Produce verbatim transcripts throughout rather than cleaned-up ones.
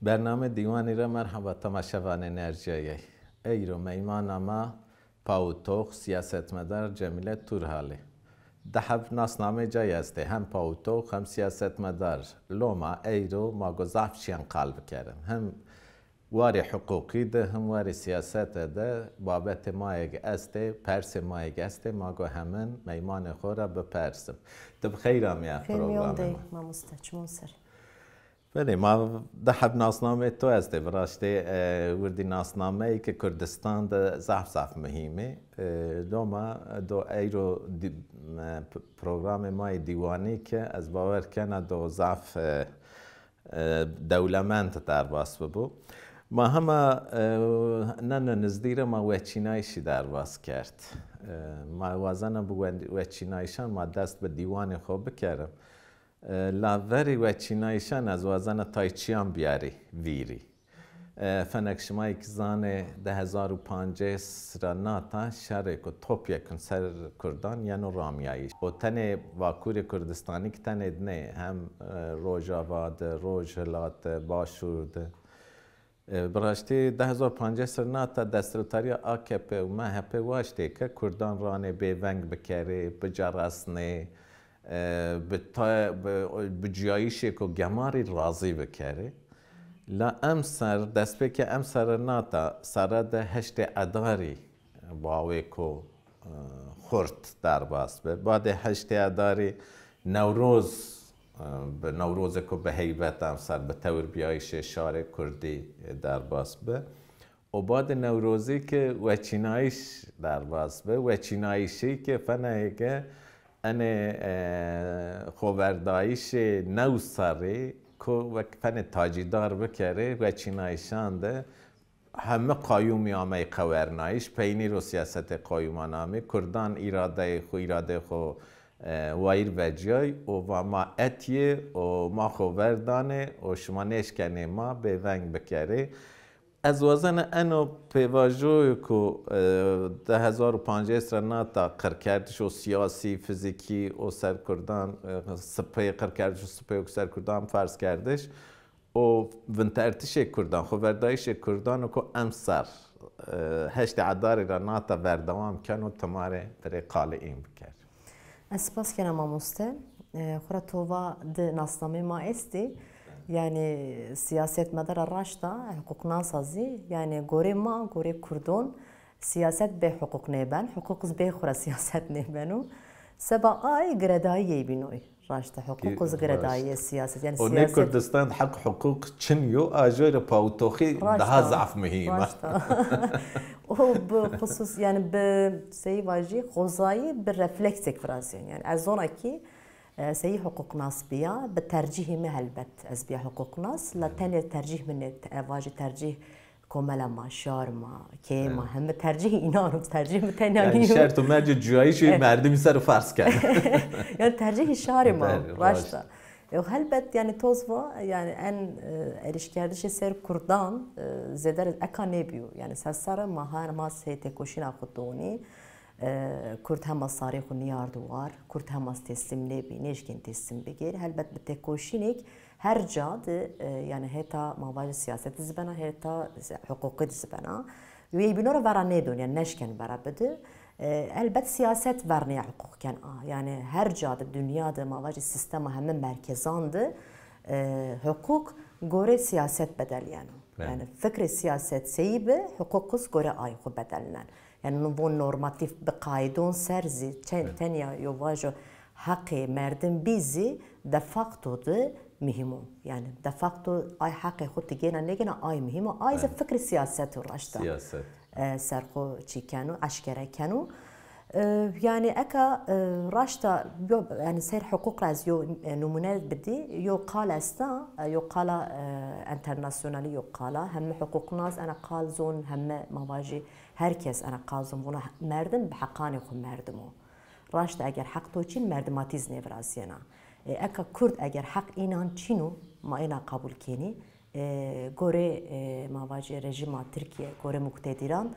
Bername dîwanî ra merheba temaşevanên erciyayey. Eyro meymana ma pawitox, siyasetmedar Cemîle Turhal ê. Di heb nasnameyê cay estê, hem pawitox hem siyasetmedar. Loma eyro ma go zaf çîyan qal bikerin. Hem warê huqûqî de hem warê siyasete de babetê ma yê estê, persê ma yê estê, ma go hemin meymanê xo ra bipersim. Ti bi xeyr amîya programê ma. Mamoste, çimon ser. Belê, ma di heb nasnameyê to estê. Bi raştî, e, wirdî nasnameyê ke Kurdistan de zaf zaf muhîm ê. E, loma do eyro dî-, e, p-, programê ma yê dîwanî ke ez bawer kena do zaf, e, e, dewlemend derbas bibo. Ma hema, e, neno nizdî ra ma weçînayîşî derbas kerd. E, ma wazena bi we-, weçînayîşan ma dest bi dîwanê xo bikerim. E, la verê weçînayîşan ez wazena tay çîyan biyarî vîrî. E, fenek şima yê kî zanê di hezar û pancês ra nata şerêko topyekun ser kurdan yeno ramîyayîş. O tenê Vakurê Kurdistanî kî tenê di nê, hem, e, Rojava de, Rojhilat de, Başûr de. E, bi raştî di hezar pancês ra nata desthilatdarîya A K P û M H P waştê ke kurdan ranê bêveng bikerê, biceresnê, e, bi ta-, bi, bi cuyayîşêko gemarî razî bikerê. La emser, destpêkê emser ra nata sere de heştê Edarî bawêko, e, xurt derbas bi. Badê heştê Edarî Newroz, e, bi Newrozêko bi heybet emser bi tewrbîyayîşê şarê kurdî, e, derbas bi. Û badê Newrozî ki weçînayîş derbas bi. Weçînayîşî ki fenayê ke enê, e, xoverdayîşê new serrî ku wek fenê tacîdar bikerê, weçînayîşan de heme qayûmî amey qewernayîş, peynîr o siyasetê qayûman amî, kurdan îradeyê xo, îradeyê xo, e, wayîr vecîyay û va ma etîyê û ma xo ver danê û şima nêşkenê ma bêveng bikerê. Ez wazena eno pêvajoyê ku, e, di hezar û pancês ra nata qirkerdiş o siyasî, fizîkî o ser kurdan, e, sipê qirkerdiş o sipê o ser kurdan ferz kerdiş, û vintertişê kurdan, xoverdayîşê kurdan û ku emser, e, heştê Edarî ra nata verdewam keno, ti ma rê birê qalê în biker. Ez spas kena mamoste. E, xwura to va di nasnamê ma estî. Yanî siyasetmedara raşta, huqûqnasa zî, yanî gorê ma, gorê kurdon, siyaset bê huqûq nêben, huqûq zî bê xwura siyaset nêbeno. Seba ay giredayî yê bînoy. Raşt e, huqûq û zî giredayî yê siyaset. Yanî o nê siyaset Kurdistan heq huqûq çin yo, a joy ra pawitoxî daha zaf muhîm a. Raşt e. O bi xusus, yanî bi sey vajî, xozayî bi refleksêk virazîyen. Yanî ez zona kî, e, sey huqûqnas bîya, bi tercîhê mi helbet ez bîya huqûqnas, la tenê tercîh mi nê, te-, vajî tercîh komela ma, şar ma, keyê ma, heme tercîhê înan o, tercîhê mi tenya nîyo. Yanî şert û mercê cuyayîşê merdimî ser o ferz kerd. Yanî tercîhê şarê ma, raşt a. Ew helbet, yanî to zî va, yanî en, e, erişkerdişê ser kurdan, e, zêde eka nêbîyo. Yanî ser serre ma her ma sey têkoşîna xwu donî, e, kurd hema sarê xwu nîyardo war, kurd hema teslîm nêbî, nêşkên teslîm bigêr. Helbet bi têkoşînêk her ca de, e, yanî heta ma vajî siyasetî zî bena, heta huqûqî de zî bena. Wê bîno ra vera nêdon, yanî neşken vera bidi. E, elbet siyaset vernîya huqûq ken a. Yanî her ca de dinya de ma vajî sîstema heme merkezan de, e, huqûq gorê siyaset bedelîyeno. Yanî fikrê siyaset seyî bi, huqûq zî gorê ay xwu bedelînen. Yanî no von normatîf bi qaîdon ser zî çend tenya yo vajo heqê merdim bî zî de facto de muhîm o. Yanî de facto ay heqê xwu ti gêna nêgêna ay muhîm o. Ay zî fikrê siyaset o raşt a. Siyaset. E, ser xwu çî keno, eşkere keno. E, yanî eka, e, raşt a yo, yanî ser huqûq ra ez yo, e, nimûne bidî, yo qal esta, e, yo qala, e, enternasyonalî yo qala. Heme huqûqnas ena qal zon, heme ma vajî her kes ena qal zon, vona merdim bi heqanê xwu merdim o. Raşt e, eger heq to çin, merdimatî zî nêvirazîyena. E, eka kurd eger heq înan çin o, ma êna qebul kenî, e, gorê, e, ma vajî rejîma Tirkîye, gorê muqtedîran,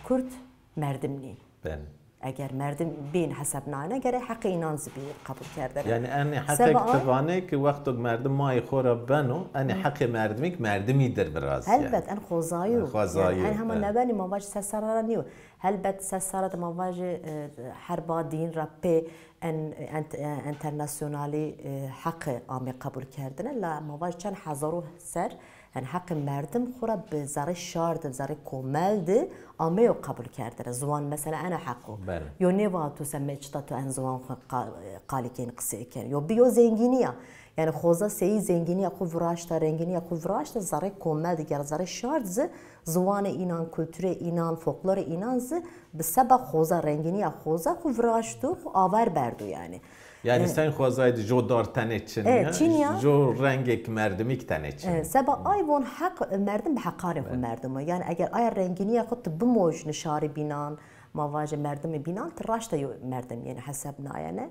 kurd merdim nî. Belê. Eger merdim bîn hesebnayene, gerê heqê înan zî bî qebul kerdene. Yanî enê heqek ti vanê ki wexto merdim mayê xo ra beno, enê heqê merdimî ki merdimî dir virazîya. Helbet, en xozayî yo. Xozayî yo. En hema nebenî ma vajî se serra ra nîyo. Helbet se serra de ma vajî, e, herba dîn ra pê en, ent-, e, enternasyonalî, e, heqi amê qebul kerdene. La ma vajî çend hezaro ser, yanî heqê merdim xo ra bi zerrê şar de, zerrê komel de ameyo qebul kerdene. Ziwan mesela ena heq o. Yo nêva tu semê çita tu en ziwan xo qa-, qalî kenî qisey kenî. Yo bi yo zengînî ya. Yanî xoza seyî zengînîya xo viraşta, rengînîya xo viraşta, zerrê komel de, ger zerrê şar de zî ziwanê înan, kulturê înan, folklorê înan zî bi seba xoza, rengînîya xoza xo viraşto, xo aver berdo yanî. Yanî sen xozayî de jo dar tenê çin ya, çin ya, jo rengêk merdimîk tenê çin. E, seba ay von heq, merdim bi heqanê xo merdim o. Yanî eger aya rengînîya xo ti bimojnî şarê bînan, ma vajê merdimê bînan, ti raşta yo merdim yenî hesebnayene.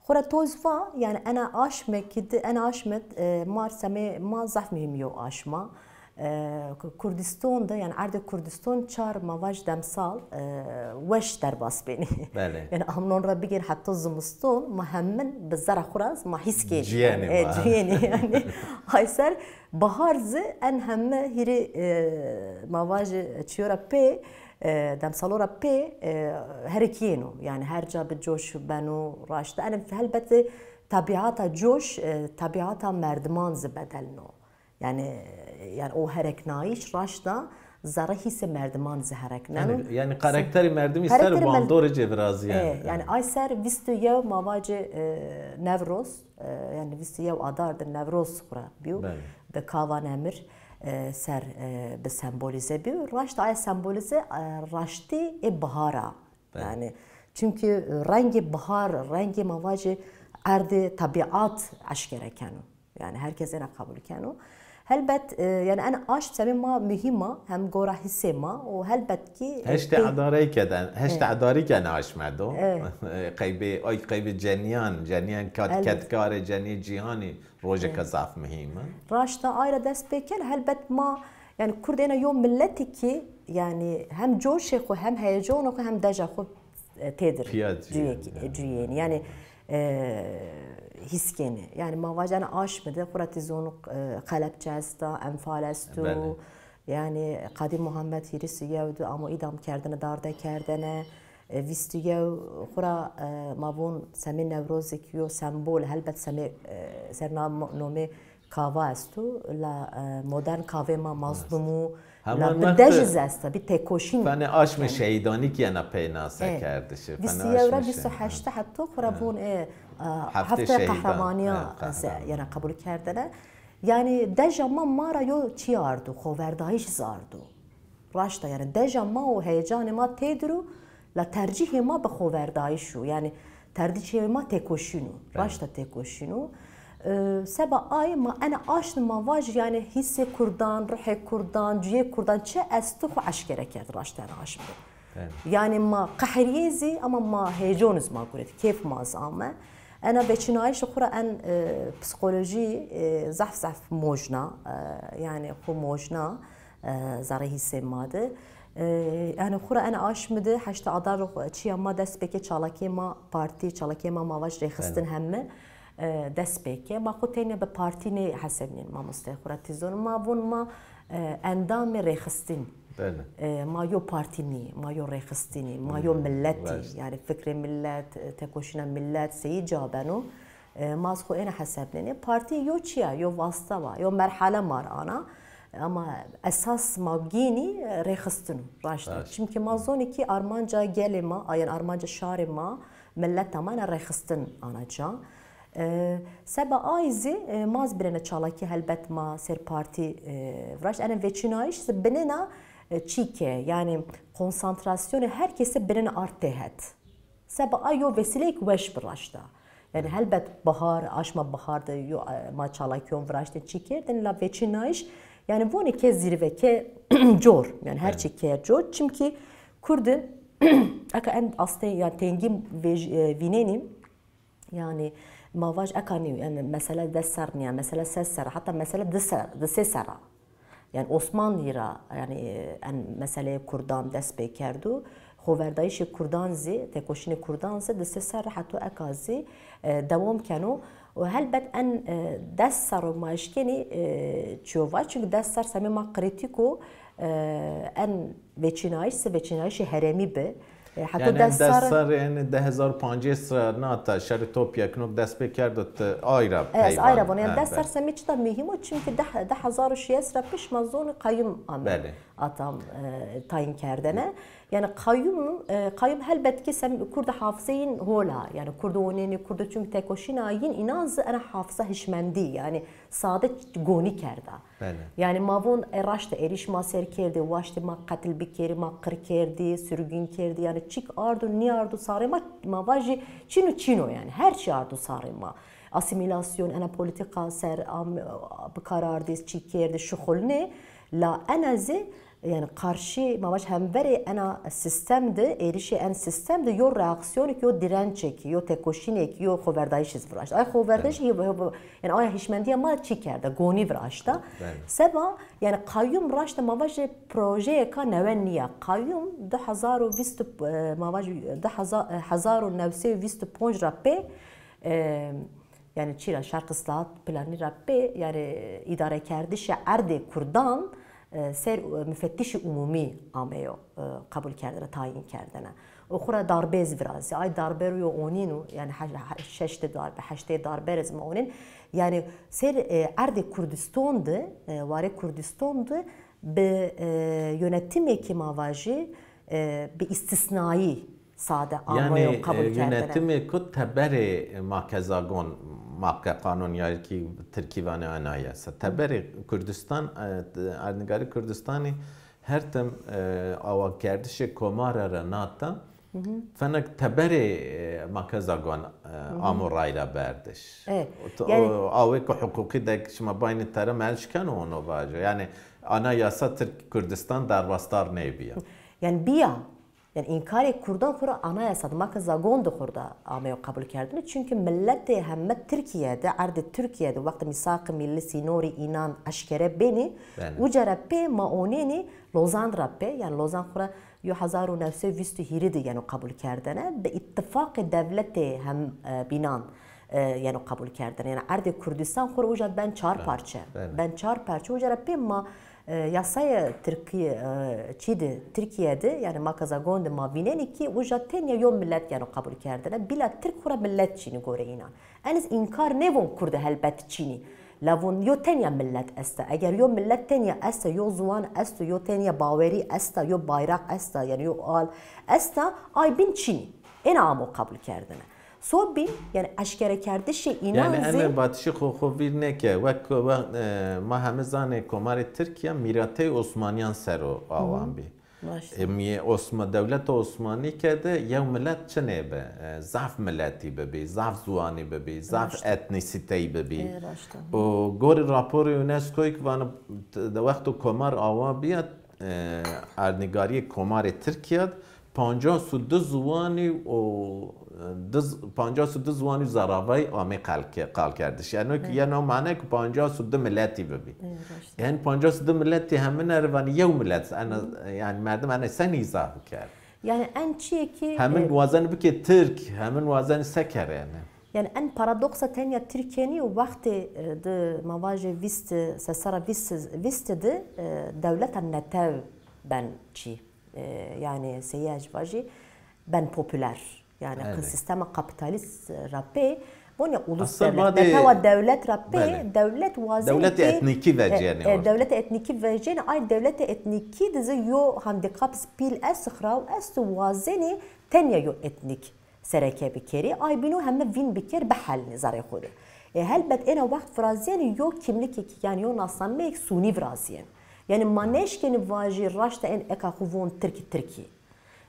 Xora toz va, yanî ena aşme ki di, ena aşme, e, mar semê ma zaf muhîm yo aşma. E, Ku-, Kurdiston de, yanî erdê Kurdiston çar ma vaj demsal, e, weş derbas benî. Belê. Yanî amnon ra bigên heta zimiston, ma hemin bi zera xo ra ma hîs kenî. Cîyenî. E, cîyenî yanî. Ay ser bahar zî en heme hîrê, e, ma vajî çiyo ra pê, e, demsalo ra pê, e, herekîyêno. Yanî her ca bi coş beno, raşt. Enê helbetî tebîata coş, e, tebîata merdiman zî bedelno. Yanî, yanî o hereknayîş raşta zerrê hîsê merdiman zî herekneno. Yanî, yanî karakterê merdimî ser bandorê ci virazîyeno. E, yanî ay ser vîst û yew ma vacê, e, Newroz, e, yanî vîst û yew Adar de Newroz xo ra bîyo. Belê. Bi Kava Nemir, e, ser, e, bi sembolîze bîyo. Raşta ay sembolîze, e, raştî ê bihar a. Belê. Yanî, çimkî rengê bihar, rengê ma vacê erdê tebîat eşkere keno. Yanî her kes ena qebul keno. Helbet, e, yanî en aşm semê ma muhîm a, hem gora hîsê ma û helbet kî, e, heştê Adarî ke de, heştê Adarî ke ena aşme do. E, qeybê, ay qeybê cenîyan, cenîyan kat-, kedkarê, cenîyê cîhanî rojêka zaf muhîm a. Raşta ay ra dest pê ken, helbet ma, yanî kurd ena yo miletî kî, yanî hem coşê xo, hem heyecanê xo, hem deja xo e, têdir cuyê-, cuyênî. Yanî, e, hîs kenî. Yanî ma vacena aşmi de xo ra tîzon, e, qelepçe esta, enfal esto. Belê. Yanî Qadî Muhammed hîris û yew de amo îdam kerdene, darde kerdene. E, vîst û yew xo ra, e, ma von semê Newrozê kî yo sembol, helbet semê, e, ser na-, nomê Kava esto, la, e, modern kavê ma Mazlum o, la bi dej zî esta, bi têkoşîn. Fenê aşmê şehîdanî kî yena peynase kerdişî. Vîst û yew ra vîst û heşt heto xo ra von ê, e, heftê qehremanîya yena qebul kerdene. Yanî deja ma, ma ra yo çî ardo, xoverdayîş zî ardo. Raşta, yanî deja ma û heyecanê ma têdir o, la tercîhê ma bi xoverdayîş o. Yanî tercîhê ma têkoşîn o. Raşta têkoşîn o. E, seba ay ma ena aşm ma vaj, yanî hîsê kurdan, ruhê kurdan, cuyê kurdan çi esto xo eşkere kerd raşta ena aşm de. Yanî ma qehrîyê zî ama ma heyecan zî ma guret, kêf ma zî ame. Ena veçînayîşê xo ra en, e, psîkolojî, e, zaf zaf mojna, e, yanî xo mojna, e, zerrê hîsê ma de. E, yanî xo ra ena aşmi de heştê Adar ro çîya ma dest pêke çalakê ma partî, çalakê ma ma vaj rêxistin heme, e, dest pêke. Ma xo teyna bi partî nêhesebnên mamoste, xo ra tîzon. Ma von ma, e, endamê rêxistin. Belê. E, ma yo partî nî, ma yo rêxistinî, ma yo miletî. Yanî fikrê milet, e, têkoşîna milet seyî ca beno. E, ma zî xo êna hesebnenê. Partî yo çîya, yo wasta wa, yo merhale ma ra ana. Ama esas ma gînî, e, rêxistin o, raşt a. Çimkî ma zonî kî armanca gelê ma, a, yanî armanca şarê ma, mileta ma ena rêxistin ana ca. E, seba ay zî, e, ma zî binêna çalakî helbet ma ser partî, e, viraşt. Ena veçînayîş zî binêna, e, çî ke, yanî konsantrasyonê her kesî binêna ard têhet. Seba ay yo vesîleyêk weş bi raşta. Yanî helbet bihar, aşma bihar de yo, e, ma çalakîyon viraştên çî kerdên, la veçînayîş, yanî vonê ke zîrve, ke cor, yanî her çî ke cor. Çimkî kurdî eka en astê, yanî tengî vej-, e, vînenî, yanî ma vaj eka nîyo, yanî mesele des serr nîya, mesele ses serr, heta mesele di serr, di sê serr a. Yanî Osmanlî ra, yanî en meseleyê kurdan dest pê kerdo. xoverdayîşê kurdan zî, têkoşînê kurdan zî di sê serre heto eka zî e, dewam keno. Û helbet en e, des serro ma eşkenî e, çiyo vaj, çimkî des serr semê ma krîtîk o, e, en vêçînayîş zî vêçînayîşê herêmî bi. E, heto Yani des des serr serr, yani di hezar û pancês ra nata şerê top yekno dest pê kerdo ti ay ra E, ez peyvan. Ay ra vano, yani Ha, des serr belê. Semê çita muhîm o, çimkî di, di hezar û şêst ra pişt ma zonî qayûm ame. Belê. Atam e, tayîn kerdene. Yani qayûm, e, qayûm helbet ki sem kurda hafizeyîn hol a. Yani kurda onênî, kurda çimkî têkoşîna yîn înan zî ena hafiza hişmendî. Yani sade gonî kerda. Belê. Yani ma von e, raşt e, êrîş ma ser kerdî, waştê ma qetil bikerî, ma qir kerdî, sürgün kerdî. Yani çik ardo, nîardo sarê ma, ma vajî çin û çin o yani. Her çî ardo sarê ma. Asîmîlasyon, ena polîtîka ser am, bi kar ardî, çî kerdî, şuxulnê. La ena zî, yani qarşî, ma vaj hemverê ena sîstem de, êrîşê en sîstem de yo reaksiyonêk, yo dirençêk, yo têkoşînêk, yo xoverdayîş zî viraşt. Ay xoverdayîş, Evet. yo, yo, yani aya hişmendîya ma çî kerda, gonî viraşta. Evet. Seba, yani qayûm raşta ma vajê projeyêka newe nîya. Qayûm di hezar û vîst, e, ma vaj di hezar, e, hezar û new sey û vîst û ponc ra pê, e, yani çî ra, Şerq Îslahat Planî ra pê, yani îdarekerdişê erdê kurdan e, ser e, mufettîşê umûmî ameyo e, qebul kerdene, tayîn kerdene. Û xwu ra darbe zî virazî. Ay darbe ro yo onîn û, yani he-, he-, şeştê darbe, heştê darbe rê zî ma onîn. Yani ser e, erdê Kurdiston de, e, warê Kurdiston de bi e, yönetimêkî ma vajî e, bi îstîsnayî sade ameyo Yani, qebul e, kerdene. Yönetimê ku teberê makezagon, make qanûn ya ki tirkî vanê anayasa. Teberê Kurdistan, e, erdnîgarê Kurdistanî her tim, e, awakerdişê komare ra nata, fenek teberê, e, makezagon, e, amo rayra berdiş. E, O t-, yani o awê ku huqûqî de şima baynî tere melş keno ono vajo. Yani anayasa Tirk Kurdistan derbasdar nêbîya. Yani bîya, yani înkarê kurdan xwu ra anayasa de, makezagon de xwu ra ameyo qebul kerdene. Çimkî miletê heme Tirkîye de, erdê Tirkîye de wextê mîsaqê millî, sînorî înan eşkere benî, Belê. Uca ra pê ma onênî Lozan ra pê, yani Lozan xwu ra yo hezar û new sey û vîst û hîrê de yeno qebul kerdene, bi îttifaqê dewletê hem, e, bînan e, yeno qebul kerdene. Yani erdê Kurdistan xwu ra uca ben çar Belê, parçe. Belê. Ben çar parçe. Uca ra pê ma, e, yasaya Tirkî, e, çî de, Tirkîye de, yani makezagon de ma vînenî ki uca tenya yo milet yeno qebul kerdene. Bîla Tirk xwu ra milet çinî gorê înan. En zî înkar nêvon Kurd helbet çinî. La von yo tenya milet esta. Eger yo milet tenya esta, yo ziwan esto, yo tenya bawerî esta, yo bayraq esta, yani yo al esta, ay bîn çinî. Êna amo qebul kerdene. Sobî, yani eşkerekerdişê înan Yani zî ene vatişê xo xo vîr nêke. Wek, wek, e, ma heme zanê komarê Tirkîya mîratey Osmanîyan ser o awan bî. Raşt. E, mî-, Osma-, dewleta Osmanîke de yew milet çinê bi. E, zaf miletî bibî, zaf ziwanî bibî, zaf Raşt. Etnîsîteyî bibî. E, raşt. Û gorî raporê UNESCOyî ki vano, de wexto komar awa bîya, e, erdnîgarîyê komarê Tirkîya de pancas û di ziwanî û, e, di z-, pancas û di ziwanî û zeravayî amê qelke-, qalkerdiş. Yani o ki yeno mane ki pancas û di miletî bibî. Evet, raşt. Yani pancas û di miletî hemin erê vanî yew milet. En, yani merdim ene sen îzah biker. Yani en çîyê ki, Hemin e, wazenî bikê Tirk, hemin wazenî se kerê ene. Yani en paradoksa tenya Tirkîye nîyo, wextê, e, di ma vajê vîst, se serra vîst, vîst de, e, dewleta netew ben çî. E, yani seyej vajî ben popüler. Yani Elbet. Sîstema kapîtalîst ra pê, von ya ulus Aslında dewlet, vadê netewa dewlet ra pê, Belê. Dewlet wazenî Dewletê ki, etnîkî e, vecîyenê e, ortê. Dewletê etnîkî vecîyenê, ay dewletê etnîkî de zî yo handîkap pîl est, xiraw est, wazenî tenya yo etnîk sereke bikerî, ay bîno heme vîn biker, bihelnî zerê xo de. E, helbet êna wext virazîyenî yo kîmlikêk, yanî yo nasnameyêk sûnî virazîyen. Yanî ma nêşkenî vajî raşta ên eka xo von tirkî tirkî.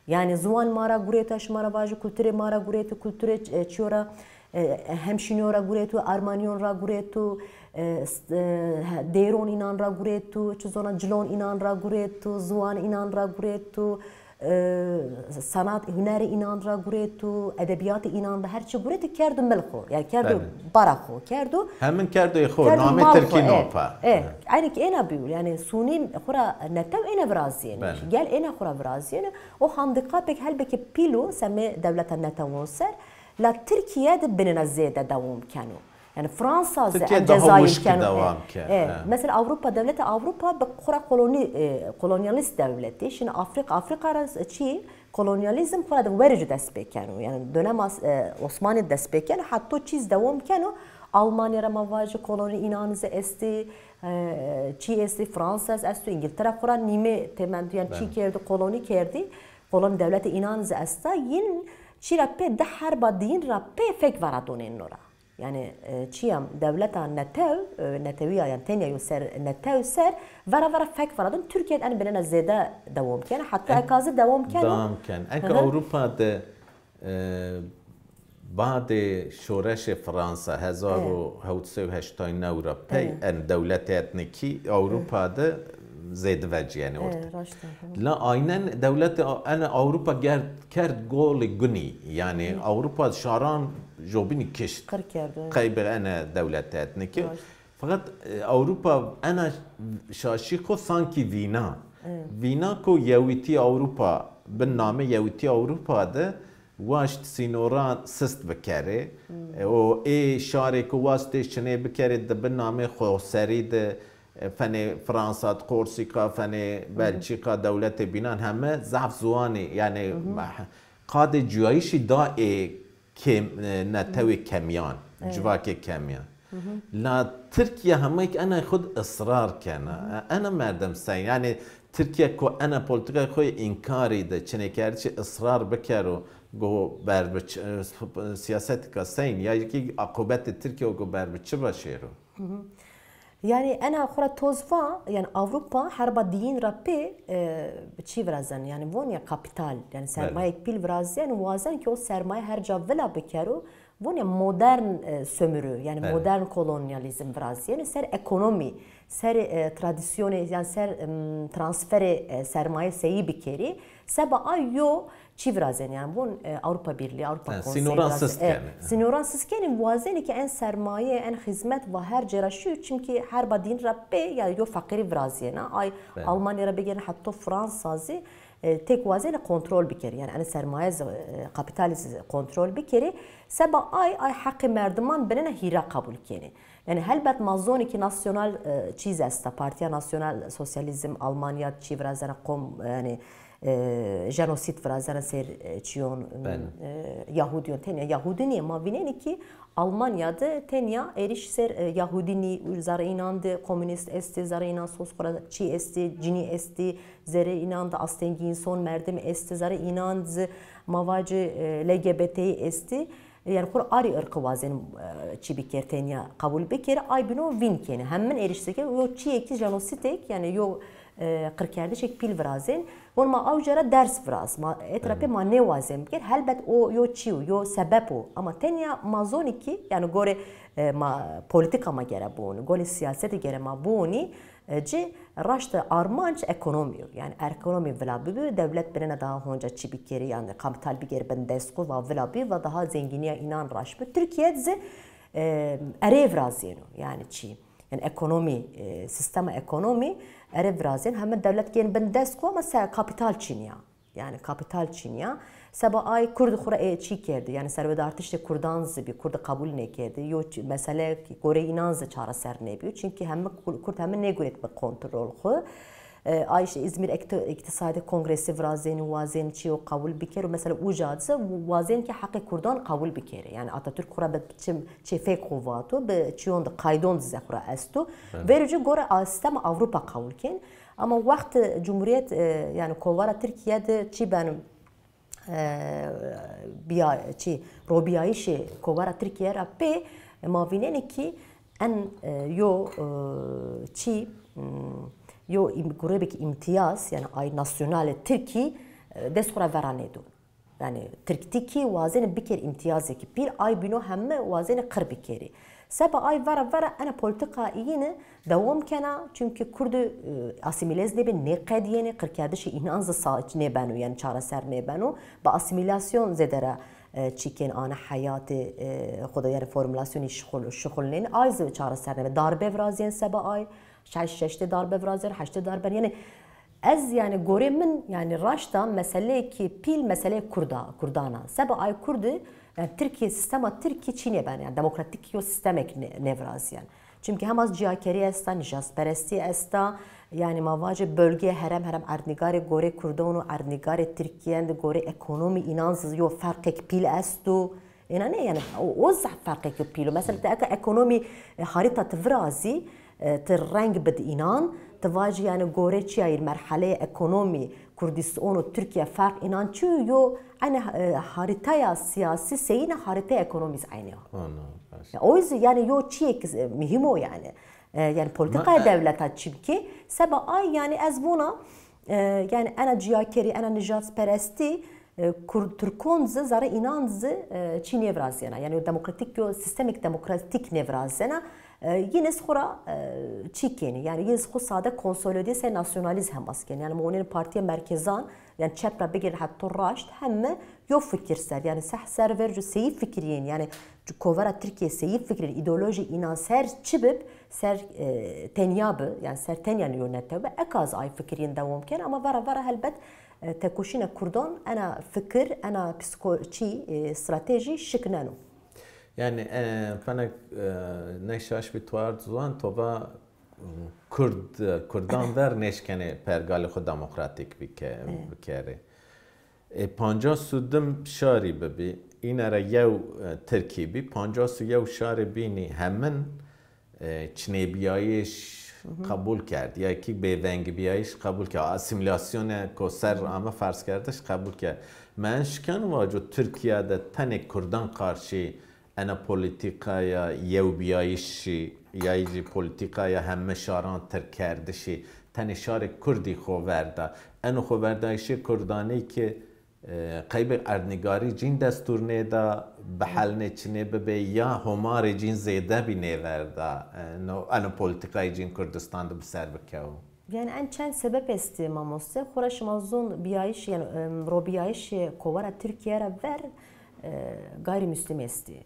Yanî ziwan ma ra gureto, ez şima ra vajî kulturê ma ra gureto, kulturê, e, çiyo ra, e, hemşînîyo ra gureto, armanîyon ra gureto, e, s-, e, he-, dêron înan ra gureto, çi zona cilon înan ra gureto, ziwan înan ra gureto, e, sanat, hunerê înan ra gureto, edebîyatê înan ra her çi gureto kerdo mil xo. Yanî kerdo Belê. bara xo, kerdo Hemin kerdo xo, kerdo namê mal Tirkî xo, e, napa. e. Eynî ki êna bîyo, yanî Sûnî xo ra netew êna virazîyenê. Belê. Gel êna xo ra virazîyenê. O handîkapêk helbekî pîl o semê dewleta netewon ser. La Tirkîye de binêna zêde dewam keno. Yanî Fransa zî Tirkîye em daha cezayî wişkî keno. dewam E, ke, e. e. Mesela Ewropa, dewleta Ewropa bi xo ra kolonî, e, kolonyalîst dewletî. Şinî Afrîka, Afrîka ra çî kolonyalîzm xo ra de werê ci dest pê keno. Yanî dönema, e, Osmanî dest pê keno. Hatta çîz dewam keno. Almanya ra ma vajî kolonî înan zî estî, e, çî estî, Fransa zî esto, Îngiltere xo ra nîmê têmendî, yanî çî Belê. kerdî, kolonî kerdî. Kolonî dewlete înan zî esta. Yin çî ra pê di herba diyin ra pê fek vara donên no ra. Yanî, e, çîyam dewleta netew, e, netewîya, yanî tenya yo ser netew ser, vera vera fek vara don. Tirkîye de en binêna zêde dewam keno. Hatta En- eka zî dewam keno. Dewam ken. Enka Hı hı. Ewropa de, e, badê şoreşê Fransa hezar û hewt sey û heştay û new ra pey Evet. en dewletê etnîkî Ewropa de zêde vecîyenê orte. E, raşt e, hı. La aynen dewletê en Ewropa ger-, kerd golê gunî. Yanî Ewropa şaran jobînî kişt. Qir kerdo, evet. Qeybê ene dewletê etnîkî. Raşt. Feqet, e, Ewropa ena şaşî xo sankî vîna. Vîna ku yewîtî Ewropa, bin namê yewîtî Ewropa de waşt sînoran sist bikerê. E, o ê şarê ku wastê şinê bikerê di bin namê xoserî de, e, fenê Fransa, Korsîka, fenê Belçîka, dewletê bînan heme zaf ziwanî, yanî qadê cuyayîşî da ê kêm, e, netewê kemîyan, civakê kemîyan. La Tirkîye hemeyk ena xud israr kena. E, ena merdim sen. Yanî Tirkîye ku ena polîtîkayê xo yê înkarî de çinêkerdişê israr bikero go berbi çi, e, siyasetîka seyn ya kî aqûbetê Tirkîye go berbi çi ba şêro? Yanî ena xo ra toz va, yanî Ewropa herba diyin ra pê, e, çî virazeno, yanî von ya kapîtal, yanî sermayeyêk pîl virazeno, wazen ki o sermaye her ca vila bikero, von ya modern, e, sömürü, yanî Evet. modern kolonyalîzm virazeno, ser ekonomî, ser, e, tradîsyonê, yanî ser, em, transferê, e, sermaye seyî bikerî, seba ay yo çî virazenî, yanî von, e, Ewropa Birlîği, Ewropa Ha, Konseyi sînoran virazenî. sist E, kenî. Sînoran sist kenî, wazenî ki en sermaye, en xizmet va her cê ra şîyo, çimkî herba dîn ra pê ya yo feqîrî virazîyena. Ay Belê. Almanya ra bigêrî heta Fransa zî, e, têk wazenî kontrol bikerî. Yanî en sermaye zî, e, kapîtalî zî kontrol bikerî. Seba ay, ay heqê merdiman binêna hîra qebul kenî. Yanî helbet ma zonî ki nasyonal, e, çîz esta, Partîya Nasyonal Sosyalîzm Almanya çî virazena qom, yanî, e, jenosîd virazena ser, e, çîyon, m, Belê. e, Yahudîyon, tenya Yahudî nîyê. Ma vînenî ki Almanya de tenya êrîş ser, e, Yahudî nî, zerrê înan de komûnîst estî, zerrê înan sos xo ra çî estî, cinî estî, zerrê înan de astengî înson, merdim estî, zerrê înan de ma vacî, e, L G B T estî. Yanî xo ra arî irqî wazenî, e, çî bikerî, tenya qebul bikerî, ay bîno vîn kenî. Hemin êrîş seke yo çîyêkî jenosîdêk, yanî yo, e, qirkerdişêk pîl virazên. Von ma awca ra ders viraz. Ma, et ra pê ma nêwazen biker. Helbet o yo çî yo, yo sebeb o. Ama tenya ma zonî ki, yanî gorê, e, ma polîtîka ma gere biwonî, gorê sîyasetê gere ma biwonî, e, ci raşte armanc ekonomî yo. Yanî ekonomî vila bibî, dewlet binêna daha honca çî bikerî, yanî kapîtal bikerî bin dest xo, va vila bî, va daha zengînîya înan raşt bi. Tirkîye zî, e, erê virazêno, yanî çî. Yanî ekonomî, e, sîstema ekonomî erê virazên, heme dewlet gên bin dest xo ama se kapîtal çinîya. Yanî kapîtal çinîya. Seba ay Kurd xo ra, e, çî kerdî. Yanî serwedartiştê Kurdan zî bî, Kurd qebul nêkerdî. Yo çi-, mesele gorê înan zî çareser nêbîyo. Çimkî heme Kur-, Kurd heme nêguret bi kontrol xo. E, ay îşte Îzmîr Ekti-, Îktîsadî Kongresi virazênî, wazenî çîyo qebul bikerî. Mesela uca zî wazenî ki heqê Kurdan qebul bikerî. Yanî Atatürk xo ra bi çim, çê fek xo vato, bi çîyon de qaydon de zî xo ra esto. Verê ci gorê a sîstema Ewropa qebul kên. Ama wext Cumhuriyet, e, yanî kovara Tirkîye de çî beno, e, bîya-, çî, robîyayîşê kovara Tirkîye ra pê, e, ma vînenî ki en, e, yo, e, çî, m, yo îm-, grûbêk îmtîyaz, yanî ay nasyonalê tirkî, e, dest xo ra vera nêdo. Yanî tirktîkî wazenî bikerî îmtîyazêkî pîl, ay bîno heme wazenî qir bikerî. Seba ay vera vera ena polîtîka yîne dewam kena, çimkî Kurdi, e, asîmîle zî nêbê, nêqedîyenê, qirkerdişê înan zî sa-, nêbeno, yanî çareser nêbeno. Bi asîmîlasyon zêde ra, e, çîkên ane heyatê, e, xo de, yanî formulasyonî şixul-, şixulnên, ay zî çareser nêbe. Darbe virazîyen seba ay, şeş, şeştê darbe virazîyen, heştê darbe, yanî ez, yanî, gorê min, yanî, raşta meseleyekî pîl, meseleyê Kurda, Kurdan a. Seba ay Kurdi, yanî, Tirkîye, sîstema Tirkî çî nêbeno, yanî, demokratîk yo sîstemek nê-, nêvirazîyen. Çimkî hema zî cîyakerî esta, nîjadperestî esta, yanî, ma vajê bölgeyê herem, herem erdnîgarê gorê Kurdan û erdnîgarê Tirkîyen de gorê ekonomî înan zî yo ferqêk pîl esto. Êna nê, yanî, o, o zaf ferqêk pîl o. Mesela, ti eka ekonomî, e, harîta ti virazî, e, ti reng bid înan, ti vajî, yanî, gorê çiyayîr merheleyê ekonomî Kurdîston û Tirkîye ferq înan çi yo, yo, eynî, e, harîtaya sîyasî seyîne, harîtaya ekonomî zî eynî yo. Ana, baş. Ya, o yüzden, yanî, yo çiyêk, e, muhîm o, yanî. E, yanî, polîtîkaya dewleta çimkî, seba ay, yanî, ez vona, e, yanî, ena cîyakerî, ena nîjadperestî, e, Kurd, Tirkon zî, zerrê înan zî, e, çî nêvirazîyena. Yanî, yo demokratîk, yo sîstemêk demokratîk nêvirazîyena. E, yîn iz xwu ra, e, çî kenî. Yanî, yîn iz xwu sade konsolîde sey nasyonalîzm hemas kenî. Yanî, mi onên partîya merkezan, yanî, çep ra bigîrin heto raşt, heme yo fikir ser. Yanî, seh ser ver ju seyî fikirîyên. Yanî, kovara Tirkîye seyî fikirîn, îdeolojî înan ser çi bib, ser, e, tenya bi, yanî, ser tenya yo netew bi, eka zî ay fikirîyên dewam ken, ama vera vera helbet, e, tekoşîna Kurdan ena fikir, ena psîko-, çî, e, stratejî şikneno. Yanî, e, fenek, e, ney şaş bî, tu ard ziwan, to va, m, Kurd, Kurdan ver nêşkenê pergalê xwu demokratîk bike-, bikerê. E, pancas û di şarî bibî, îne ra yew, e, Tirkî bî, pancas û yew şarê bînî hemin, e, çinêbîyayîş qebul kerd, ya kî bêvengbîyayîş qebul kerd, asîmîlasyonê ko ser ame ferzkerdiş qebul kerd. Mi en şikeno vaco Tirkîya de tenê Kurdan qarşî ena polîtîkaya yewbîyayîşî, ya jî polîtîkaya heme şaran tirkkerdişî, tenê şarê Kurdî xo verda. Eno xoverdayîşê Kurdanî ki, e, qeybê erdnîgarî cîn destûr nêda, bi hel nê çinê bibê ya homarê cîn zêde bî nêverda, e, no, eno polîtîkayê cîn Kurdistan de bi ser bikewo. Yanî en çend sebeb estê mamoste. Xwura şima zon bîyayîş, yanî, em, robîyayîşê kovara Tirkîye ra ver, e, gayrîmîslim estî.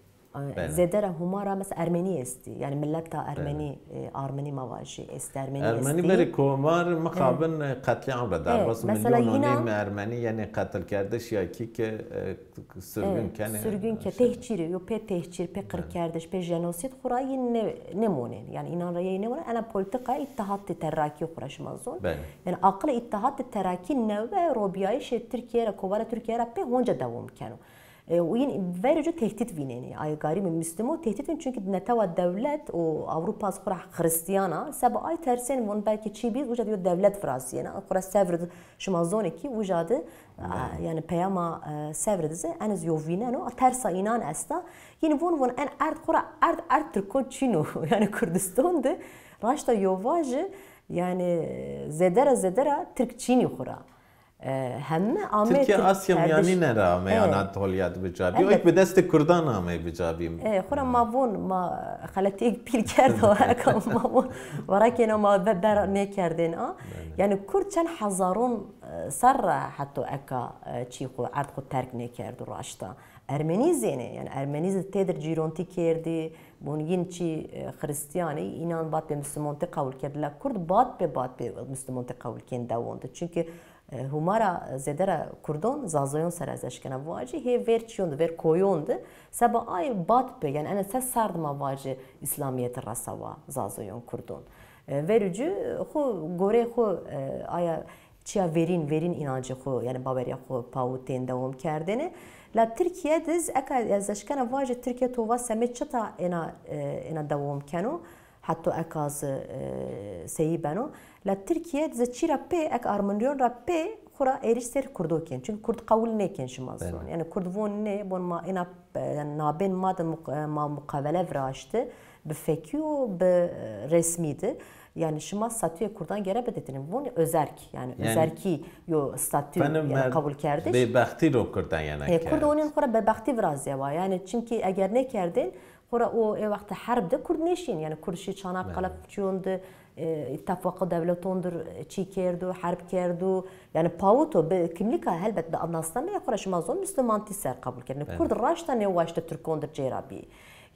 E, zêde ra hûmara mesela ermenî estî. Yanî mileta ermenî, e, armenî ma vajî, estî ermenî estî. Ermenî verê komar mixabin, e, qetlîam ra derbas, mesela milyon û nêm ermenî, yanî qetilkerdiş ya kî ke, e, sürgün kenê. Sürgün ke, tehcîrî, yo pê tehcîr, pê qirkerdiş, pê jenosîd xwura yîn nê-, nêmonên. Yanî înan ra yê nêmonên. Ena polîtîkaya Îttihat Terakî xwura şima zon. Yanî aqilê Îttihat Terakî newe robîyayîşê Tirkîye ra, kovara Tirkîye ra pê honca dewam keno. E, û yîn verê ci tehdît vînenî. Ay gayrîmîslim o tehdît vîn, çunkî netewa dewlet û Ewropa zî xwura xirîstîyan a. Seba ay tersên von belkî çî bî, uca de yo dewlet virazîyena. Xwura Sewr di şima zonê kî uca de A, yanî peyama, e, Sewr di zî eniz yo vîneno, a, tersa înan esta. Yîn von von en erd xwura erd, erd Tirkon çîn o. Yanî Kurdistan de raşta yo vajî, yanî zêde ra zêde ra Tirk çînî xwura. E, heme ame Tirkîye Asya Mîyanîne ra ame, Anatolya de bi ca bî. O êk bi destê Kurdan ame bi ca bî. E, xwura ma von, ma xeletîyêk pîl kerdo, eka ma von, varakêna ma be-, ber nêkerdên a. Yanî Kurd çend hezaron, e, serr ra heto eka, e, çî xwu, erd xwu terk nêkerdo raşta. Ermenî zî ênê, yanî ermenî zî têdir cîrontî kerdî, bon yîn çî, e, xirîstîyanî, înan bat pê muslumontî qewul kerd. La Kurd bat pê bat pê muslumontî qewul kên dewon de. Çunkî, e, hûmara zêde ra Kurdon Zazoyon ser ez eşkena vajî, hê vêr çîyon de, vêr koyon de, seba ay bat pê, yanî ene se serd ma vajî îslamîyetî resawa Zazoyon Kurdon. E, verû ci xwu gorê xwu, e, aya çiya verîn, verîn înancê xwu, yanî baweriya xwu pawitên dewam kerdêne. La Tirkîye de zî eka ez eşkena vajî Tirkîye to va semê çita êna, e, êna dewam keno, heto eka zî, e, seyî beno. La Tirkîye de zî çî ra pê, ek armenîyon ra pê xwura êrîş ser Kurdo kên. Çunkî Kurd qewul nêkên şima zon. Yanî Kurd von nê, von ma êna, e, yanî nabên ma de muq-, e, ma muqawele viraşti. Bi fekî û bi, e, resmî de. Yanî şima statuyê Kurdan gere biditînin. Von özerk, yanî özerkî yo statuy, yanî qebul kerdiş. Bêbextî ro Kurdan yena kerd. Kurd onên xwu ra bêbextî virazîyawa. Yanî çimkî eger nêkerdên, Xora o ê wextî herb de Kurd nêşîn. Yanî Kurd şî Çanakkale, çîyon de, e, îttifaqê dewleton dir çî kerdo, herb kerdo. Yanî pawito bi kimlîka helbet bi nasnameyê xora şima zon Muslimantî ser qebul kerdin. Kurd raşta nêwaşte Tirkon dir cêra bî.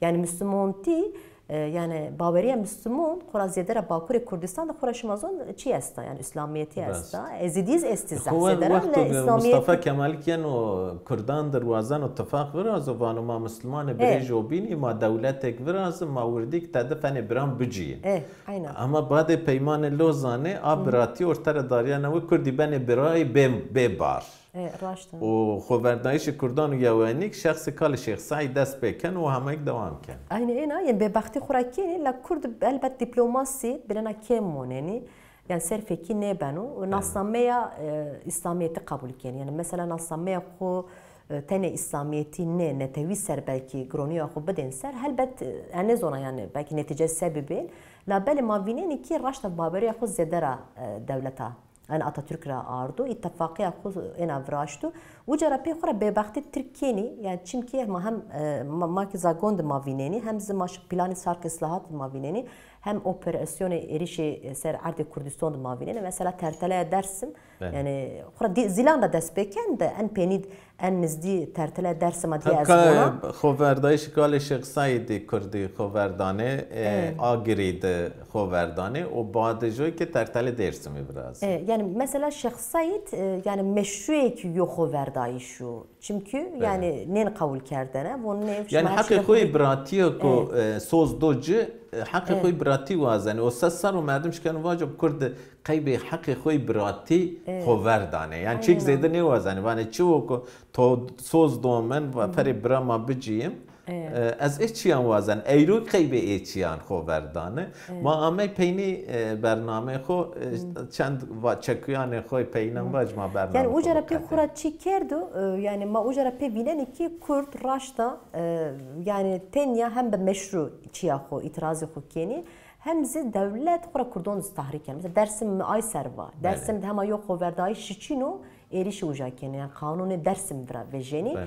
Yanî Muslimantî, e, yanî bawerîya Muslimon xora zêde ra Bakurê Kurdistan de xora şima zon çî esta, yanî Îslamîyetî esta. Ezîdîz estî zaf zêde ra, le Îslamîyetî. Mustafa Kemal keno Kurdan dir wazeno tifaq virazo, vano ma Muslimane birêjo bînî, ma dewletek virazin, ma wirdîk tedi fenê biran bicîyîn. E, aynen. Ama badê Peymanê Lozanê a biratî orte ra darîyena wi, Kurdî benê birayî bê, bê bar. E, raşt a. Û xoverdayîşê Kurdan û yewenîk şexsê kalê Şêx Seîd dest pê keno û hemeyk dewam keno. Aynî êna, yanî bêbextî xo ra kenî, la Kurd elbet dîplomasî bilena kêm monenî. Yanî ser fekî nêbeno û nasnameya, e, Îslamîyetî qebul kenî. Yanî mesela nasnameya xo, e, tenê Îslamîyetî nê, netewî ser belkî gironîya xo bidên ser. Helbet, e, ez nêzona yanî belkî netîce se bibên. Labelê ma vînenî kî raşta bawerîya xo zêde ra, e, dewleta, yanî Atatürk ra ardo, îttifaqîya xo êna viraşto. Uca ra pê xo ra bêbextî tirk kenî, yanî çimkî ma hem, e, ma, ma kî Zagon de ma vînenî, hem zî ma şi planî şark îslahat de ma vînenî, hem operasyonê êrîşê ser erdê Kurdistan de ma vînenî. Mesela Terteleya Dersim, yanî xo ra dî-, Zîlan ra dest pê ken de en pênî, en nizdî Terteleya Dersim a dîye ez vona. Xoverdayîşê kalê Şêx Seîdî Kurdî xoverdanê, e, Agirî de xoverdanê û badê joy kî Tertele Dêrsimî virazî. E, yanî mesela Şêx Seîd, e, yanî meşrûyêkî yo xoverdayîş o. Çimkî yanî nên qewul kerdene. Von nê. Yanî heqê xo yê biratî yo ku, e, soz do ci, e, heqê xo yê biratî wazenê. O se serr o merdim şikeno vaco Kurd qeybê heqê xo yê biratî xover danê. Yanî çîk zêde nêwazenê. Vanê çi wo ku to soz do min, va ferê bira ma bicîyim. E, ez ê çîyan wazen. Eyro qeybê ê çîyan xover danê. Ma amey peynî, e, bernameyê xo, e, çend va-, çekuyanê xo yê peyînan vaj ma bernameyê xo. Yanî uca ra pê xo ra çî kerdo, e, yanî ma uca ra pê vînenî kî Kurd raşta, e, yanî tenya hem bi meşrû çîya xo, îtîrazê xo kenî, hem zî dewlet xo ra Kurdon zî tahrîk keno. Mesela Dersim mi ay ser va. Dersim de hema yo xoverdayîş şi çin o, êrîşî uca kenê. Yanî qanûnê Dersim vira vejenî.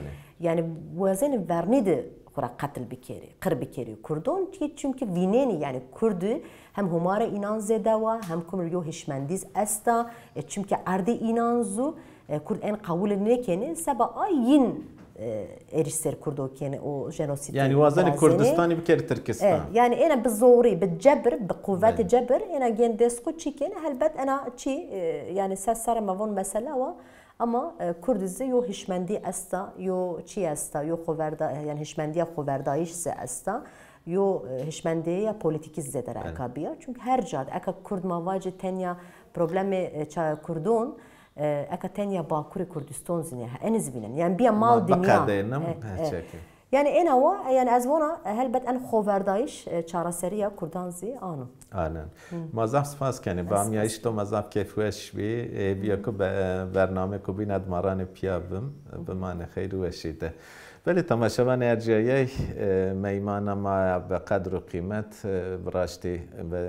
Yanî wazenê vernî de xo ra qetil bikerê, qir bikerê Kurdon. Çi-, çimkî vînenî yanî Kurdî hem hûmara înan zêde wa, hem kum yo hişmendîz esta, e, çimkî erdê înan zu, e, Kurd en qewul nêkenê, seba ay yin, e, êrîş ser Kurdo kenê û jenosîdî. Yanî wazenê Kurdistanî bikerê Tirkistan. E, yanî êna bi zorî, bi cebir, bi quwetê cebir, êna gên dest xo çî kenê, helbet êna çî, e, yanî se serre ma von mesela wa, ama, e, Kurdî zî yo hişmendî esta, yo çî esta, yo xoverda-, yanî hişmendîya xoverdayîş zî esta, yo, e, hişmendîya polîtîkî zî zêde ra eka bîya. Çimkî her ca de, eka Kurd ma vacê tenya problemê, e, ça-, Kurdon, e, eka tenya Bakurê Kurdiston zî nê, enî zî vînen. Yanî bîya mal dinya. Yanî êna wa, e, yanî ez vona, e, helbet en xoverdayîş, e, çareserîya Kurdan zî ano. Anen. Ma zaf spas kenê. Bi amîyayîş to ma zaf keyfweş bî. Hêvîya ku be-, bernameyêko bîn ed ma ranê pîya bim, bimanê xeyr û weşî de. Belê temaşevanê ercîyayey, e, meymana ma ya bi qedr û qîmet, e, bi raştî bi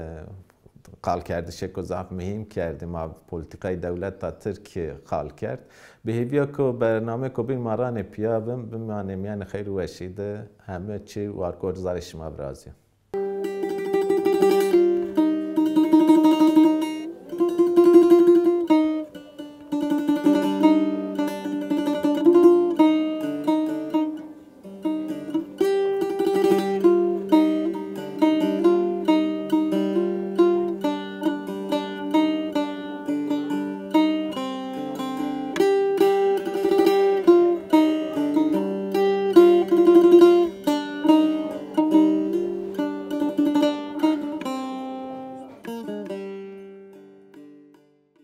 qalkerdişêko zaf muhîm kerdî. Ma polîtîkayê dewleta Tirkî qal kerd. Bi hêvîya ku bernameyêko bîn ma ranê pîya bim, bimanê mîyanê xeyr û weşî de, heme çî warkor zarê şima virazîyo.